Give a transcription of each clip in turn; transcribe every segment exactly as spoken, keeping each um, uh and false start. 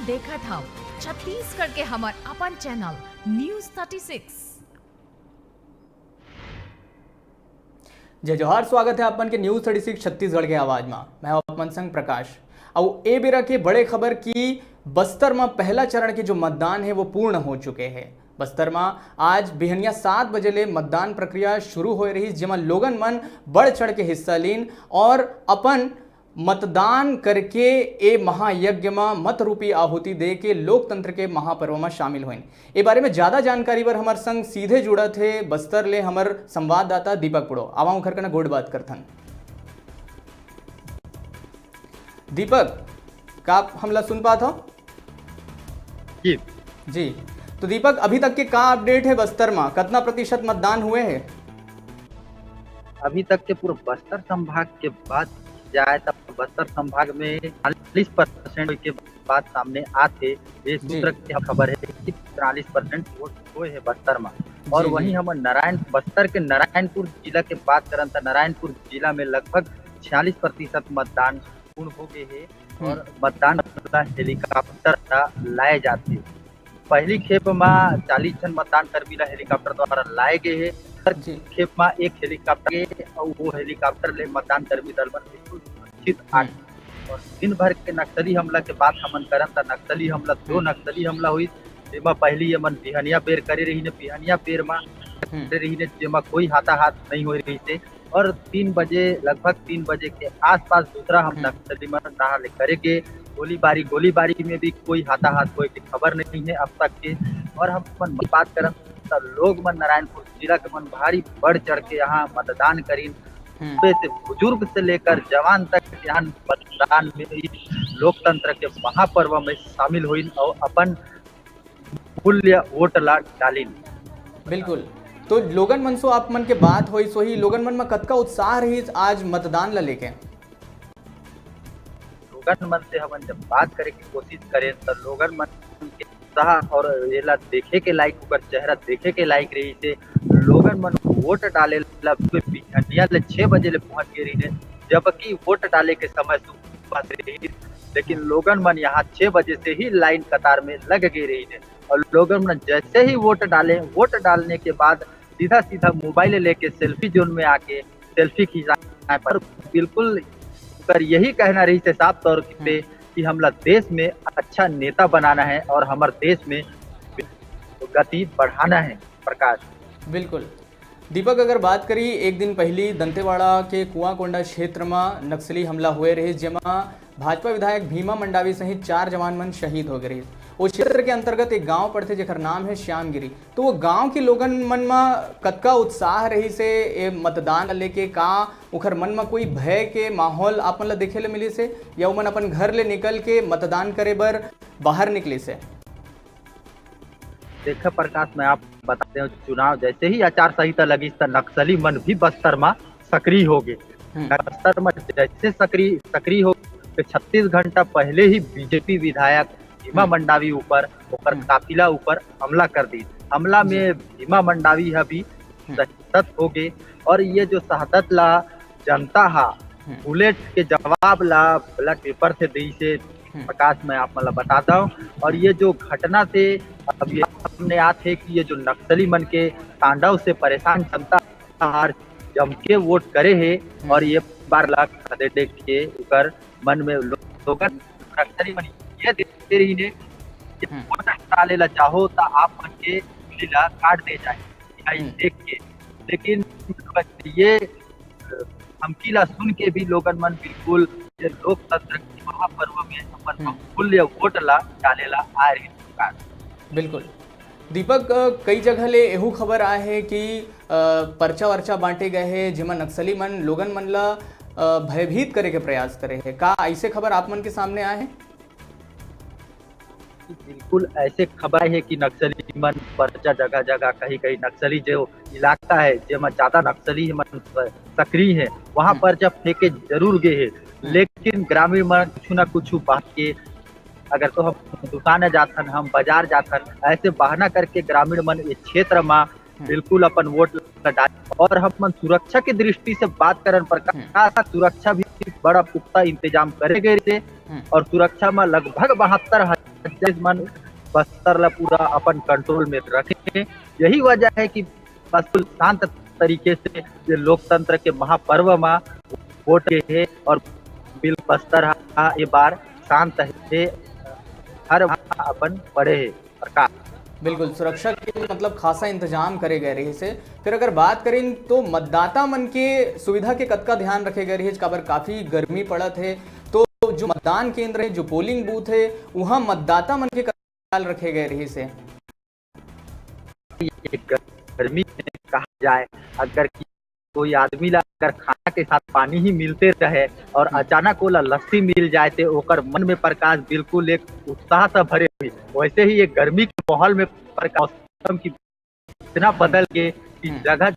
देखत हव छत्तीसगढ़ के हमर अपन चैनल न्यूज़ थर्टी सिक्स। जय जोहार, स्वागत है आप मन के न्यूज़ थर्टी सिक्स छत्तीसगढ़ के आवाज मा। मैं हूं आप मन संग प्रकाश। अउ ए बेरा के बड़े खबर कि बस्तर मा पहला चरण के जो मतदान है वो पूर्ण हो चुके हैं। बस्तर मा आज बिहनिया सात बजे ले मतदान प्रक्रिया शुरू होए रही, जेमा लोगन मन बढ़ चढ़ के हिस्सा लीन और अपन मतदान करके ए महायज्ञ म मत रूपी आहुति दे के लोकतंत्र के महापर्व म शामिल होइन। ए बारे में ज्यादा जानकारी बर हमर संग सीधे जुड़त हे बस्तर ले हमर संवाददाता दीपक पुड़ो। आवा ओखर कना गोठ बात करथन। दीपक, का आप हमला सुन पात हो? जी। जी, तो दीपक, अभी तक के का अपडेट है बस्तर मा? कतना प्रतिशत मतदान हुए है? अभी तक के पूरा बस्तर संभाग के बात जाए, तब बस्तर संभाग में चालीस परसेंट के बात सामने आत हे। ये जी। सूत्र के खबर है कि चालीस परसेंट वोट हुए है बस्तर में। और जी, वहीं जी। हम नारायण, बस्तर के नारायणपुर जिला के बात करन, तो नारायणपुर जिला में लगभग छियालीस प्रतिशत मतदान पूर्ण हो गए है। हम्म। और मतदान हेलीकॉप्टर ला लाए जाते। पहली खेप मा चालीस झन मतदान कर्मी ला हेलीकॉप्टर द्वारा लाए गए हे। हर जी। खेप मा एक हेलीकॉप्टर के, अउ वो हेलीकॉप्टर ले मतदान कर्मी दल मन बिल्कुल सुरक्षित आ हम्म। और दिन भर के नक्सली हमला के बात हमन करन, त नक्सली हमला, दो हम्म। नक्सली हमला हुई, जेमा पहली ये मन बिहनिया बेर करे रही ने, बिहनिया बेर मा हम्म। करे रही ने, जेमा कोई हाथाहाथ नहीं हो रही थे। और तीन बजे, लगभग तीन बजे के आसपास दूसरा हम हम्म। नक्सली मन डहार ले करे के गोलीबारी, गोलीबारी में भी कोई हाथाहाथ होए के खबर नहीं है अब तक के। और हम अपन बात करन, त लोग मन नारायणपुर जिला के मन भारी बढ़ चढ़ के यहाँ मतदान करिन। हम्म। बूढ़े से बुजुर्ग से लेकर जवान तक यहाँ मतदान में, इस लोकतंत्र के महापर्व में शामिल होइन और अपन मूल्य वोट ला डालिन। बिल्कुल। तो लोगन मन सो आप मन के बात होइस होही, लोगन मन म कतका उत्साह रहिस आज मतदान ला लेके? लोगन मन से हमन जब बात करे के कोशिश करें, तो लोगन मन के उत्साह और एला देखे के लायक, ओकर चेहरा देखे के लायक रहिस हे। लोगन मन वोट डाले ला बिहनिया ले छह बजे ले पहुंच गए रहिस हे, जबकि वोट डाले के समय सुबह रहिस, लेकिन लोगन मन यहाँ छह बजे से ही लाइन कतार में लग गए रहिस हे। और लोगन मन जैसे ही वोट डाले, वोट डालने के बाद सीधा सीधा मोबाइल लेके सेल्फी जोन में आके सेल्फी खिंचाए, पर बिल्कुल ओकर यही कहना रहिस हे साफ तौर पे हम्म। कि हमला देश में अच्छा नेता बनाना है और हमर देश में गति बढ़ाना है। प्रकाश। बिल्कुल। दीपक, अगर बात करी, एक दिन पहली दंतेवाड़ा के कुआंकोंडा क्षेत्र म नक्सली हमला हुए रहिस, जेमा भाजपा विधायक भीमा मंडावी सहित चार जवान मन शहीद हो गए रहिस। वो क्षेत्र के अंतर्गत एक गांव पड़थे, जेकर नाम है श्यामगिरी। तो वो गांव के लोगन मन म कतका उत्साह रहिस हे ए मतदान ल लेके? का उखर मन म कोई भय के माहौल आप मन ल देखे ल मिलिस हे, या ओमन अपन घर ले निकल के मतदान करे बर बाहर निकलिस हे? देखा प्रकाश, मैं आप बता दें, चुनाव जैसे ही आचार संहिता लगिस, त नक्सली मन भी बस्तर म सक्रिय हो गए। हम्म। बस्तर म जैसे सक्रिय, सक्रिय हो, तो छत्तीस घंटा पहले ही बीजेपी विधायक भीमा हम्म। मंडावी ऊपर, ओकर हम्म। काफिला ऊपर हमला कर दी। हमला जी। में भीमा मंडावी ह भी हम्म। शहीद हो गए। और ये जो शहादत ला जनता हा हम्म। बुलेट के जवाब ला बैलेट पेपर से दी से हम्म। प्रकाश, मैं आप मन ला बताता हूँ। और ये जो घटना से अब ये सामने आत हे कि ये जो नक्सली मन के तांडव से परेशान जनता हार जम के वोट करे हे हम्म। और ये बार ला खदेड़े के उकर मन में लो-, लोगन नक्सली मन ये देते रही ने कि हम्म। वोट डाले ला चाहो त आप मन के उंगली ला काट दे जाए, या हम्म। देख के। लेकिन ये धमकी ला सुन के भी लोगन मन बिल्कुल ये लोकतंत्र के महापर्व में अपन हम्म। बहुमूल्य वोट ला डाले ला आए रहिन। बिल्कुल। दीपक, अ, कई जगह ले एहू खबर आए हे कि, अ, पर्चा वर्चा बांटे गए हे, जेमा नक्सली मन लोगन मन ला, अ, भयभीत करे के प्रयास करे हे। का ऐसे खबर आप मन के सामने आए हे? बिल्कुल ऐसे खबर हे कि नक्सली मन पर्चा जगह जगह, कहीं कहीं नक्सली जो इलाका है, जेमा ज्यादा नक्सली मन स-, सक्रिय है, वहाँ हम्म। पर्चा फेंके जरूर गए है, हम्म। लेकिन ग्रामीण मन कुछ ना कुछ बात के, अगर तो हम दुकान जाथन, हम बाजार जाथन, ऐसे बहाना करके ग्रामीण मन ये क्षेत्र मा हम्म। बिल्कुल अपन वोट ला डाल। और हमन सुरक्षा के दृष्टि से बात करन, प्रकाश, हम्म। सुरक्षा भी बड़ा पुख्ता इंतजाम करे गए थे हम्म। और सुरक्षा में लगभग बहत्तर जज मन बस्तर ला पूरा अपन कंट्रोल में रखे। यही वजह है कि बस्तर शांत तरीके से ये लोकतंत्र के महापर्व मा वोट के हे और बिल बस्तर हा ये बार शांत हे, हर वहाँ अपन पड़े हे प्रकाश। बिल्कुल, सुरक्षा के मतलब खासा इंतजाम करे गए रहिस हे। फिर अगर बात करें तो मतदाता मन के सुविधा के कतका ध्यान रखे गए रहिस, काबर काफी गर्मी पड़त हे, तो जो मतदान केंद्र है, जो पोलिंग बूथ है, वहाँ मतदाता मन के ख्याल रखे गए रहिस हे। ये गर्मी में कहा जाए, अगर कि कोई आदमी ला अगर खाना के साथ पानी ही मिलते रहे और हम्म। अचानक ओला लस्सी मिल जाए, ते ओकर मन में प्रकाश बिल्कुल एक उत्साह से भरे हुई। वैसे ही ये गर्मी के माहौल में प्रकाश मौसम की इतना बदल के कि हम्म। जगह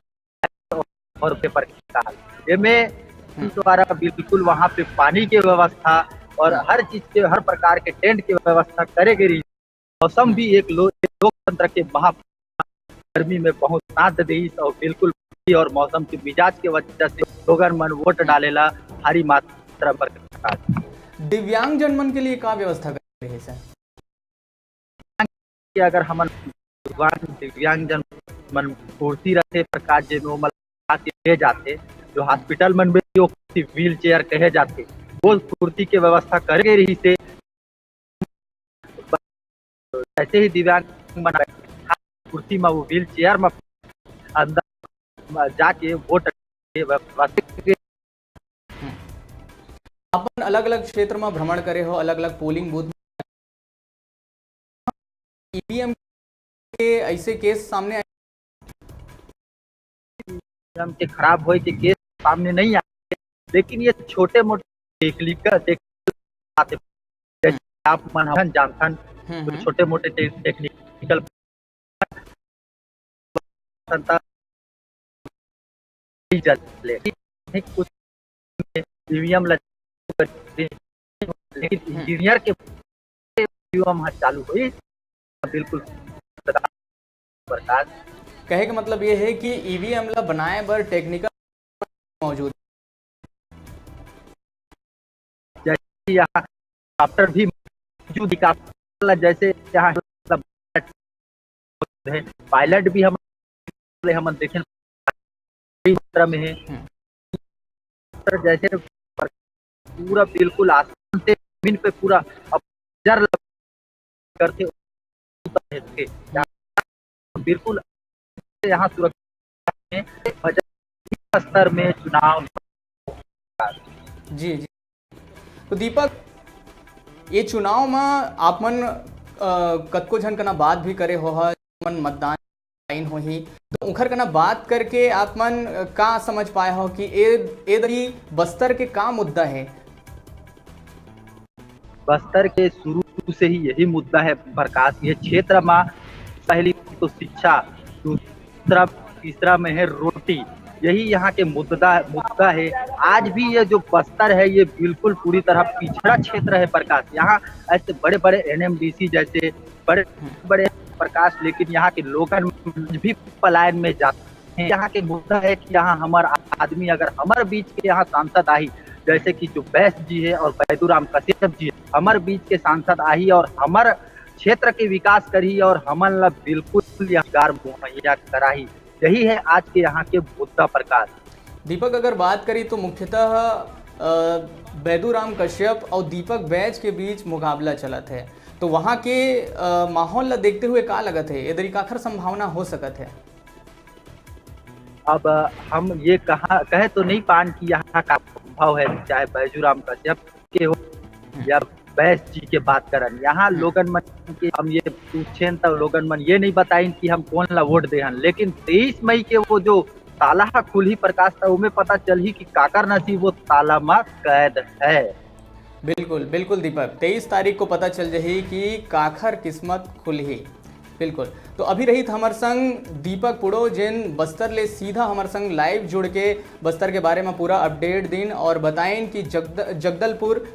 और के प्रकाश, एमे हम्म। द्वारा बिल्कुल वहाँ पे पानी के व्यवस्था और हम्म। हर चीज के, हर प्रकार के टेंट के व्यवस्था करे गई रही। मौसम भी एक लो-, लोकतंत्र के महा गर्मी में बहुत साथ देइस और बिल्कुल और मौसम के मिजाज के वजह से लोगन मन वोट डाले ला भारी मात्रा में प्रकाश। दिव्यांगजन मन के लिए का व्यवस्था करे हे सर? कि अगर हमन दिव्यांग, दिव्यांगजन मन कुर्सी रखे प्रकाश, जेमे ओमन ला के ले जाथे, जो हॉस्पिटल मन में भी वो कुर्सी व्हील चेयर कहे जाथे, वो कुर्सी के व्यवस्था करे गए रहिस हे। जैसे ही दिव्यांग मन कुर्सी में वो व्हील चेयर में अंदर जाके वोट के व्यवस्था के अपन अलग-अलग क्षेत्र में भ्रमण करे हो, अलग-अलग पोलिंग बूथ में ईवीएम के ऐसे केस सामने आए? ईवीएम के खराब होए के केस सामने नहीं आए, लेकिन ये छोटे मोटे टेक्निकल, टेक्निकल बात है। जैसे आप मन हमन जानथन, हम्म, तो हम्म। छोटे मोटे टे-, टेक्निकल संता नहीं चले। कुछ ईवीएम लग, लेकिन हम्म। इंजीनियर के ईवीएम ह चालू होई, बिल्कुल प्रकाश। कहे के मतलब ये है कि ईवीएम ला बनाए बर टेक्निकल मौजूद। जैसे यहाँ डॉक्टर भी मौजूद है, जैसे यहाँ है, पायलट भी हम, हमन देखे मात्रा में है। हम्म। जैसे पूरा बिल्कुल आसमान से जमीन पे पूरा अब नजर लग करते, बिल्कुल यहाँ सुरक्षा में स्तर में चुनाव। जी, जी। तो दीपक, ये चुनाव में आप मन, अ, कतको झन कना बात भी करे हो ह, मन मतदान लाइन होही, तो उखर कना बात करके आप मन, अ, का समझ पाए हो कि ए, ए दरी बस्तर के का मुद्दा है? बस्तर के शुरू से ही यही मुद्दा है प्रकाश। ये क्षेत्र में पहली तो शिक्षा, दूसरा, तीसरा में है रोटी, यही यहाँ के मुद्दा, मुद्दा है। आज भी ये जो बस्तर है, ये बिल्कुल पूरी तरह पिछड़ा क्षेत्र है प्रकाश। यहाँ ऐसे बड़े बड़े एनएमडीसी जैसे बड़े बड़े प्रकाश, लेकिन यहाँ के लोगन भी पलायन में जाते हैं। यहाँ के मुद्दा है कि यहाँ हमर आदमी, अगर हमर बीच के यहाँ सांसद आही, जैसे कि जो बैस जी है और बैदूराम कश्यप जी है, हमर बीच के सांसद आही और हमर क्षेत्र के विकास करही और हमन ला बिल्कुल यहाँ रोजगार मुहैया कराही। यही है आज के यहाँ के मुद्दा प्रकाश। दीपक, अगर बात करी तो मुख्यतः, अ, बैदूराम कश्यप और दीपक बैज के बीच मुकाबला चलत है, तो वहाँ के, अ, माहौल ला देखते हुए का लगत है, ए दरी काखर संभावना हो सकत है? अब हम ये कहा, कह तो नहीं पान कि यहाँ का भाव है, चाहे बैजूराम कश्यप के हो हम्म। या बैस जी के बात करन, यहाँ हम्म। लोगन मन के हम ये पूछेन त लोगन मन ये नहीं बताइन कि हम कौन ला वोट देहन, लेकिन तेईस मई के वो जो ताला ह खुलही प्रकाश, त ओमे पता चलही कि काकर नसीब वो ताला म कैद है। बिल्कुल, बिल्कुल दीपक, तेईस तारीख को पता चल जाही कि काखर किस्मत खुलही। बिल्कुल, तो अभी रहित हमर संग दीपक पुड़ो, जेन बस्तर ले सीधा हमर संग लाइव जुड़ के बस्तर के बारे में पूरा अपडेट दिन और बताइन कि जगद-, जगदलपुर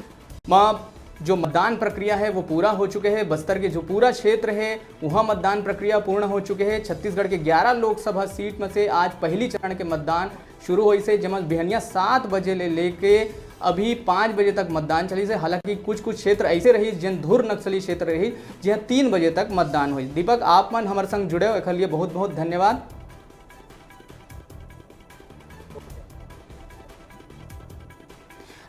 म जो मतदान प्रक्रिया है वो पूरा हो चुके है। बस्तर के जो पूरा क्षेत्र है वहाँ मतदान प्रक्रिया पूर्ण हो चुके है। छत्तीसगढ़ के ग्यारह लोकसभा सीट में से आज पहली चरण के मतदान शुरू होइस हे, जेमा बिहनिया सात बजे ले लेके अभी पाँच बजे तक मतदान चलिस हे, हालांकि कुछ कुछ क्षेत्र ऐसे रही, जेन धुर नक्सली क्षेत्र रही, जिहां तीन बजे तक मतदान हुई। दीपक, आप मन हमर संग जुड़े हो, एखर लिए बहुत बहुत धन्यवाद।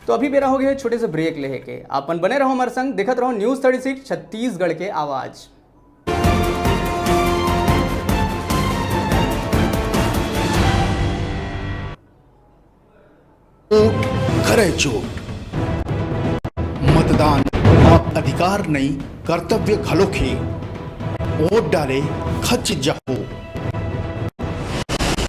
तो अभी बेरा हो गया है छोटे से ब्रेक लेहे के। आप मन बने रहो हमर संग, देखत रहो न्यूज़ थर्टी सिक्स छत्तीसगढ़ के आवाज़। वोट करे चोट। मतदान मात्र अधिकार नहीं, कर्तव्य घलोक हे। वोट डाले खच जाहू।